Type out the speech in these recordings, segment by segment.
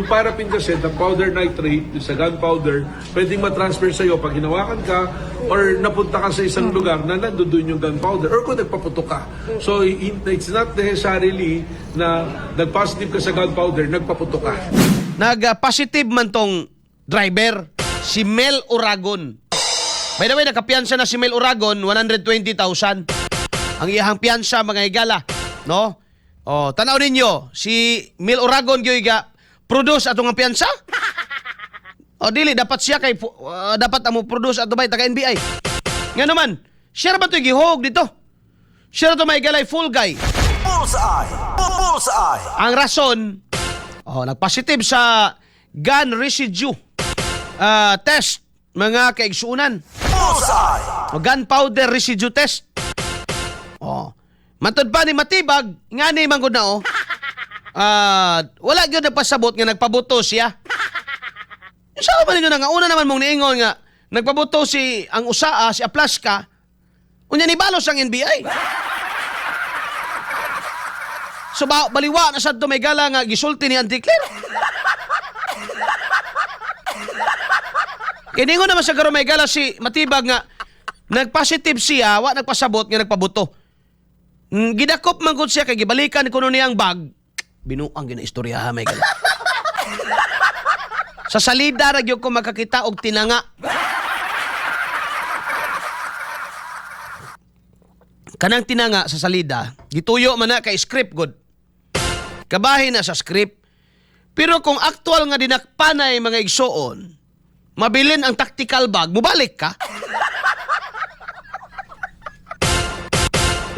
Yung paraffin kasi, the powder nitrate, yung sa gunpowder, pwedeng matransfer sa'yo pag hinawakan ka or napunta ka sa isang lugar na nandoon yung gunpowder or kung nagpaputok ka. So, it's not necessarily na nag-positive ka sa gunpowder, nagpaputok ka. Nag-positive man tong driver, si Mel Uragon. By the way, nakapiyansa na si Mel Uragon, 120,000. Ang iyahang piyansa, mga higala, no? Oh, tanaw ninyo, si Mel Uragon gyud ga produce atong ang piyansa. O dili dapat siya kay dapat amo produce ato bay taga NBI. Nga naman, siya ra ba to'y gihog dito? Siya ra to may galay full guy. Bullseye! Bullseye! Ang rason, oh, nagpositive sa gun residue test, mga kaigsuunan. Bullseye! O gunpowder residue test. Oh. Matod pa ni Matibag, ngani man gud na oh. Wala gyud nagpasabot nga nagpabuto siya. Sa man ninyo na nga una naman mong niingon nga nagpabuto si ang usaa si Aplaska. Unya ni balos ang NBI. So ba, baliwa na sad to may gala nga gisulti ni Auntie Claire. Kiningon naman sa karon may gala si Matibag nga nagpositive siya, wa nagpasabot nga nagpabuto. Gidakop man gud siya kay gibalikan kuno niyang bag. Binuang gina istorya ha may gala. Sa salida ra gyud ko makakita og tinanga. Kanang tinanga sa salida, gituyo man na kay script good. Kabahin na sa script. Pero kung aktual nga dinakpanay mga igsoon, mabilin ang tactical bag, mubalik ka.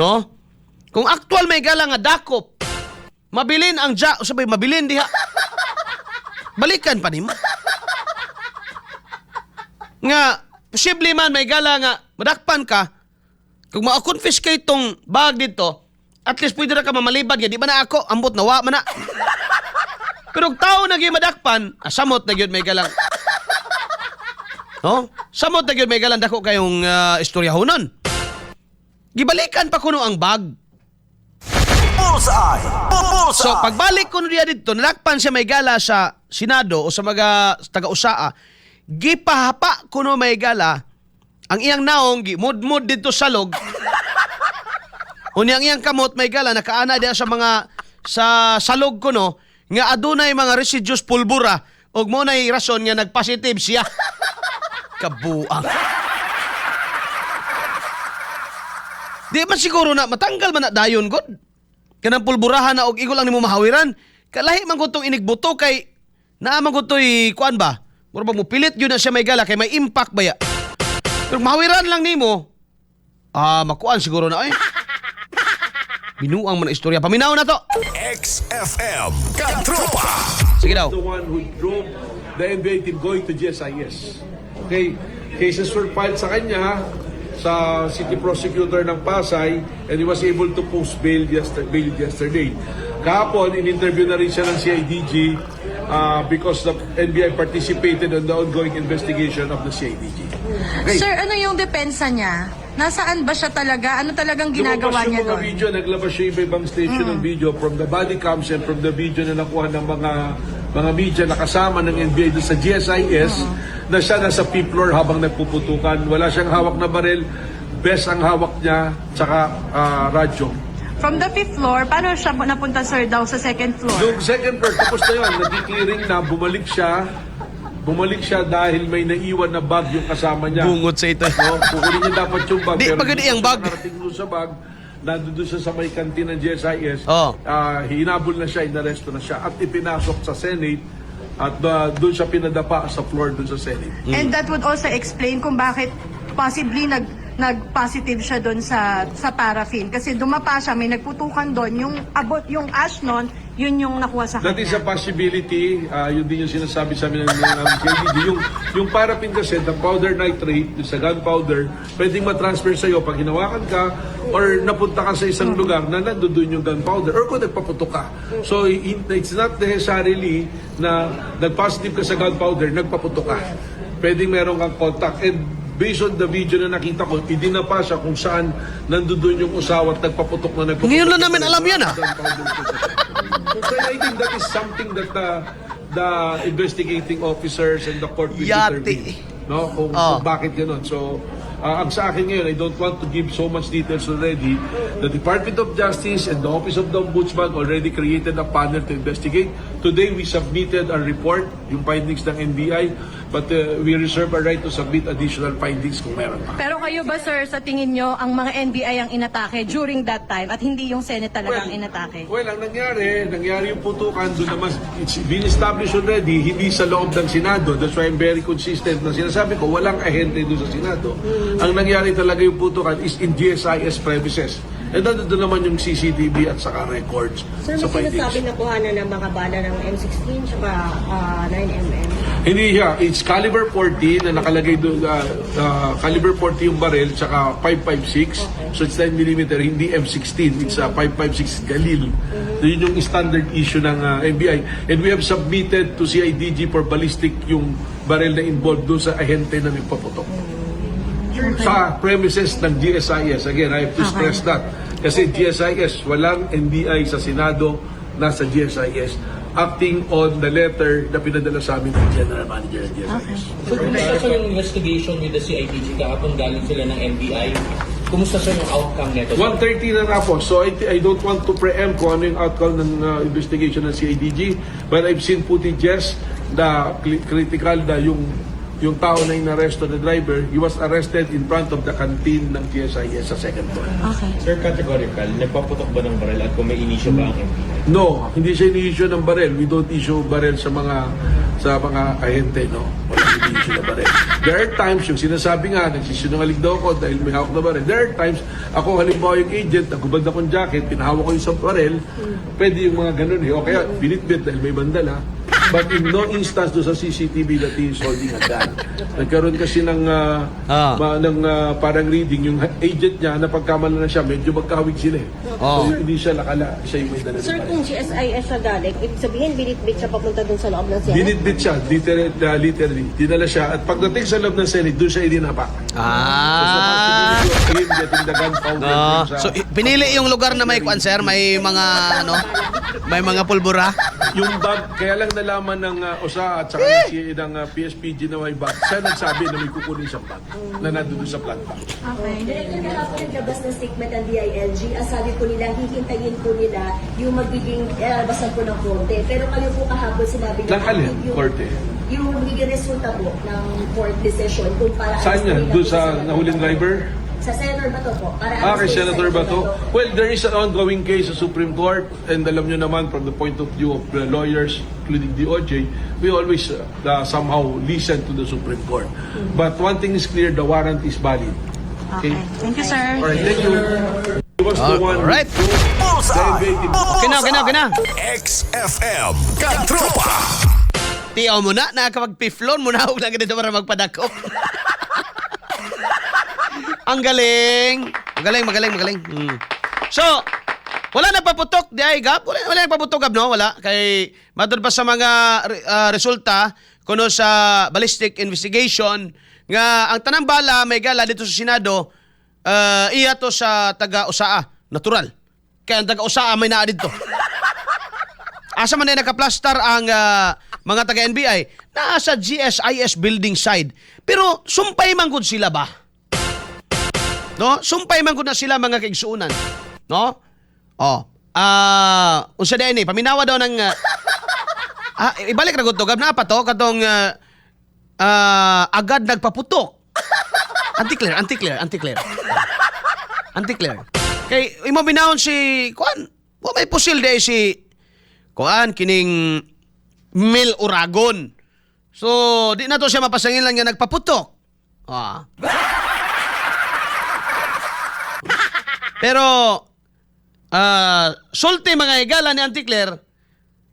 No? Kung aktual may gala nga dakop, mabilin ang ja, sabay mabilin diha. Balikan pa nimo. Nga posible man may gala nga madakpan ka kung ma-confiscate tong bag dito, at least pwede ra ka mamalibad nga di ba na ako ambot na wa man na. Pero kung tao na gyud madakpan, samot na gyud may galang. No? Samot na gyud may galang dako kayong istoryahonon. Gibalikan pa kuno ang bag. Bullseye! Bullseye! So pagbalik kuno diya didto, nalakpan siya may gala sa Senado o sa mga taga-usaa. Gipahapa kuno may gala ang iyang naong gimudmud didto sa log. Unya ang iyang kamot may gala nakaana diya sa mga sa salog kuno nga adunay mga residues pulbura ug mo nay rason nga nagpositive siya. Kabuang. Di man siguro na matanggal man na dayon god. Kanang pulburahan na og igol lang nimo mahawiran. Kalahi man gud tong inigbuto kay naa man gud toy kuan ba? Mura ba mo pilit gyud na siya may gala kay may impact ba ya? Pero mahawiran lang nimo. Makuan siguro na eh. Binuang man ang istorya. Paminaw na to. XFM Katropa! Sige daw. The one who drove the NBI team going to GSIS. Okay? Cases were filed sa kanya sa city prosecutor ng Pasay and he was able to post bail yesterday. Kahapon, in-interview na rin siya ng CIDG because the NBI participated on the ongoing investigation of the CIDG. Okay. Sir, ano yung depensa niya? Nasaan ba siya talaga? Ano talagang ginagawa Lumabas yung niya mga doon? video, naglabas yung iba-ibang station ng video from the body cams and from the video na nakuha ng mga media na kasama ng NBI doon sa GSIS na siya nasa fifth floor habang nagpuputukan. Wala siyang hawak na baril, best ang hawak niya, tsaka radyo. From the fifth floor, paano siya napunta, sir, daw sa second floor? Yung second floor, tapos na yun, nag-clearing na, bumalik siya. Bumalik siya dahil may naiwan na bag yung kasama niya. Bungot sa ito. No, kukunin niya dapat yung bag. Di, pero pagod hindi iyang siya bag. nakarating doon sa bag. Nandun doon siya sa may kantin ng GSIS. Oh. Hinabol na siya, inaresto na siya at ipinasok sa Senate at doon siya pinadapa sa floor doon sa Senate. And that would also explain kung bakit possibly nag-positive siya doon sa paraffin kasi dumapa siya, may nagputukan doon, yung abot yung ash noon, yun yung nakuha sa That kanya. is a possibility. Yun din yung sinasabi sa amin ng CIDG. Yung paraffin kasi, the powder nitrate, yung sa gunpowder, pwedeng matransfer sa'yo pag hinawakan ka or napunta ka sa isang lugar na nandoon yung gunpowder or kung nagpaputok ka. So, it's not necessarily na nag-positive ka sa gunpowder, nagpaputok ka. Pwedeng meron kang contact. And based on the video na nakita ko, idinapa siya kung saan nandoon yung usawa at nagpaputok na nagpaputok. Ngayon lang namin alam yan, ah. So I think that is something that the investigating officers and the court will Yate. determine, no, kung, Oh. kung bakit ganun. So, ang sa akin ngayon, I don't want to give so much details already. The Department of Justice and the Office of the Ombudsman already created a panel to investigate. Today, we submitted a report, yung findings ng NBI, but we reserve our right to submit additional findings kung meron pa. Pero kayo ba, sir, sa tingin nyo, ang mga NBI ang inatake during that time at hindi yung Senate talaga ang inatake? Well, ang nangyari, nangyari yung putukan doon naman, it's been established already, hindi sa loob ng Senado. That's why I'm very consistent na sinasabi ko, walang ahente doon sa Senado. Ang nangyari talaga yung putukan is in GSIS premises. And nandun naman yung CCTV at saka records Sir, sa may findings. sinasabi na kuha na ng mga bala ng M16 tsaka 9mm. Hindi siya. It's caliber 40 na nakalagay doon. Caliber 40 yung barrel, tsaka 5.56. So it's 9 mm, hindi M16. It's a 5.56 Galil. So yun yung standard issue ng NBI. And we have submitted to CIDG for ballistic yung barrel na involved doon sa ahente na nagpaputok sa premises ng GSIS. Again, I have to stress that. Kasi GSIS, walang NBI sa Senado, nasa GSIS, acting on the letter na pinadala sa amin ng General Manager ng GSIS. So, kumusta, sir, yung investigation with the CIDG? Kahapon galing sila ng NBI. Kumusta, sir, yung outcome nito, sir? 1:30 na tapos. So I don't want to preempt kung ano yung outcome ng investigation ng CIDG. But I've seen footages na critical na yung tao na inaresto na driver, he was arrested in front of the canteen ng GSIS sa second floor. Sir, categorical, nagpaputok ba ng baril at kung may inisyo ba ang NBI? No, hindi siya ini-issue ng barel. We don't issue barel sa mga ahente, no. Wala ini-issue na barel. There are times yung sinasabi nga, nagsisinungaling daw ako dahil may hawak na barel. There are times, ako halimbawa yung agent, naghubad akong jacket, pinahawak ko yung sa barel, pwede yung mga ganun eh. O kaya, binitbit dahil may bandala. But in no instance doon sa CCTV that he is holding a gun. Nagkaroon kasi ng parang reading, yung agent niya, napagkamala na siya, medyo magkahawig sila eh. Oh. So, hindi siya nakala, siya yung may dala ng Sir, baril. kung GSIS siya galing, ibig sabihin binitbit siya papunta dun sa loob ng Senate? Binitbit siya, literally, literally. Dinala siya. At pagdating sa loob ng Senate, doon siya idinapa. So, sa possibility of him getting the gunpowder No. dun sa- So pinili yung lugar na may kuan, sir, may mga ano, may mga pulbura. Yung bag, kaya lang nalaman ng OSA at saka ng PSPG na may bag. Siya nagsabi na may kukunin siyang bag na nandun sa planta. Okay. Director, kahapon naglabas ng statement ang DILG. Ang sabi po nila, hihintayin po nila yung magiging labasan po ng korte. Pero kayo po kahapon sinabi niyo Ng alin? yung, Korte? Yung magiging resulta po ng court decision kung para Saan yan? nila Doon po sa Senator nahuling Bato. driver? Sa Senator Bato po. Para Ah, kay po Senator Bato? Well, there is an ongoing case sa Supreme Court and alam nyo naman from the point of view of the lawyers, including DOJ, we always somehow listen to the Supreme Court. But one thing is clear, the warrant is valid. Okay. Thank you, sir. All right, thank you. He was the one who Alright. drove Bullseye! the NBI. Okay na, okay na, okay na. XFM. Katropa! Tiyaw mo na, nakakapag-piflon mo na, huwag lang ganito para magpadakop. Ang galing. Magaling, magaling, magaling. So, wala na paputok di ay gap. Wala, wala na paputok gab, no? Wala. Kay matod pa sa mga resulta kuno sa ballistic investigation nga ang tanang bala may gala dito sa Senado, iya to sa taga OSAA, natural. Kaya ang taga OSAA may naa didto. Asa man na nakaplastar ang mga taga NBI? Naa sa GSIS building side. Pero sumpay man gud sila ba? No? Sumpay man gud na sila, mga kaigsuonan. No? Oh. Unsa di ni? Paminawa daw ng ibalik ra gud to gab na pa to katong agad nagpaputok. Anti-clear, anti-clear, anti-clear. Anti-clear. Kay imo binahon si kuan, wa may pusil di si kuan kining Mel Uragon. So, di na to siya mapasangil lang nga nagpaputok. Ah. Pero sulti mga higala ni Auntie Claire,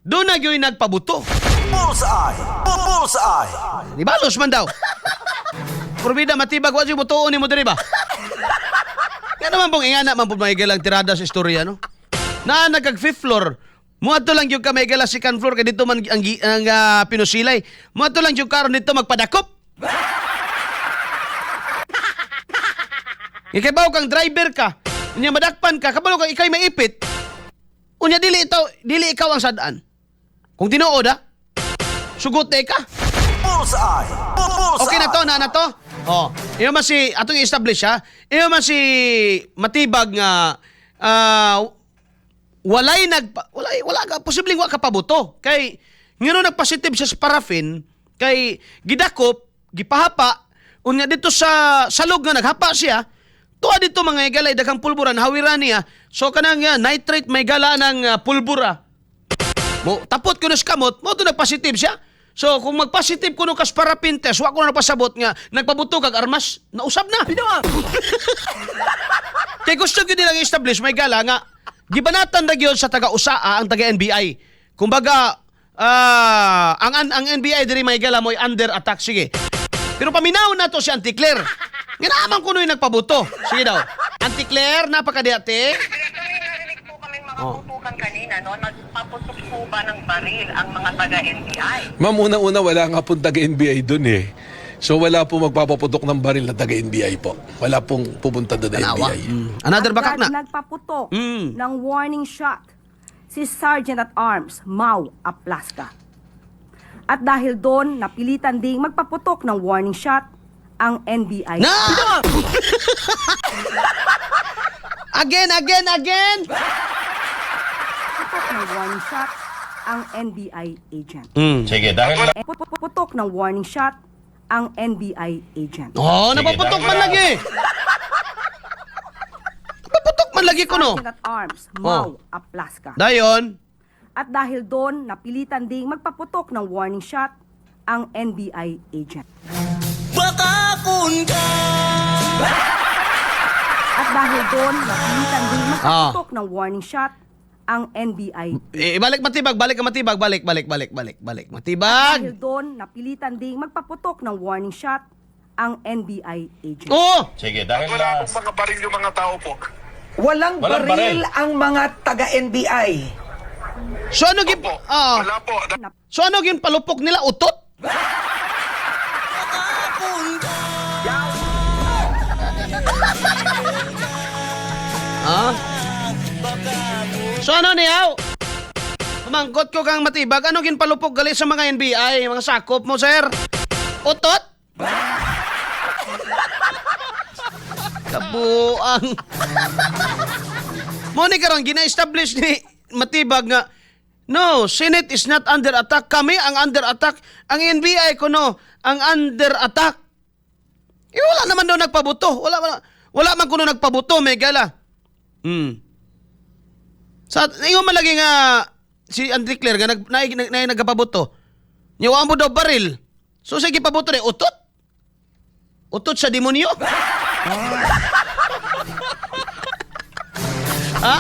doon na gyud nagpabuto. Bullseye! Bullseye! Nibalos man daw. Purbida matibag wa siya butuon nimo diri ba? Nga naman pong ingana man po mga higala ang tirada sa istorya, no? Na nagkag fifth floor. Muadto lang gyud ka may higala second floor kay dito man ang pinusilay. Muadto lang gyud karon dito magpadakop. Ikaw kang driver ka. Unya madakpan ka, kabalo ka ikay maipit. Unya dili ikaw ang sadaan. Kung tinuod ah. Sugot ka. Bullseye! Bullseye! Okay na to, na na to. Oh, iyo man si atong i-establish ha. Iyo man si Matibag nga walay nag walay wala ka posibleng wa ka pabuto kay ngano nagpositive siya sa paraffin kay gidakop, gipahapa unya dito sa salog nga naghapa siya. Tuwa dito, mga higala, daghang pulbura nahawiran niya. So kanang nitrate may gala ng pulbura. Mo tapot kuno sa kamot, mo to nagpositive siya. So kung magpositive kuno kas paraffin test, wa ko na napasabot nga nagpabuto kag armas, nausab na. Kay gusto gyud nilang i-establish, may gala, nga gibanatan ra gyud sa taga USAA ang taga NBI. Kumbaga ang NBI diri, may gala, mo'y under attack, sige. Pero paminaw na to si Auntie Claire. Nga naman kuno yung nagpabuto. Sige daw. Auntie Claire, napakadiate. May narinig po kaming mga Oh. putukan kanina, no? Nagpaputok po ba ng baril ang mga taga-NBI? Ma'am, unang-una, wala nga pong taga-NBI dun eh. So wala pong magpapaputok ng baril na taga-NBI po. Wala pong pupunta doon na Tanawa. NBI. Another bakak Agad na. nagpaputok ng warning shot si Sergeant at Arms Mau Aplasca. At dahil doon, napilitan ding magpaputok ng warning shot ang NBI. Na! Again, again, again! Putok ng warning shot ang NBI agent. Sige, dahil Putok ng warning shot ang NBI agent. Oh, Sige, napaputok dahil man lagi. Napaputok man lagi ko no. Sergeant at Arms Mau Aplasca. Dayon. At dahil doon, napilitan ding magpaputok ng warning shot ang NBI agent. At dahil doon, napilitan ding magpaputok ng warning shot ang NBI. Eh, balik, Matibag, balik ka, Matibag, balik, balik, balik, balik, balik. Matibag. Dahil doon, napilitan ding magpaputok ng warning shot ang NBI agent. Oh, Sige, dahil Wala pong mga baril yung mga tao po. Walang Walang baril baril. ang mga taga-NBI. So ano gin Opo, Ah. wala po. So ano gin palupok nila, utot? Ah? So ano niyaw? Pamangkot ko kang Matibag, ano gin palupok gali sa mga NBI, mga sakop mo, sir? Utot? Kabuang. Mo ni karon gina-establish ni Matibag nga no, Senate is not under attack. Kami ang under attack. Ang NBI ko no, ang under attack. Eh, wala naman daw nagpabuto. Wala wala, wala man kuno nagpabuto, may gala. Sa ingon man lagi nga si Auntie Claire nga nag na, na, na, nagpabuto. Nya wa mo daw baril. So sige, pabuto ni utot. Utot sa demonyo. Ha?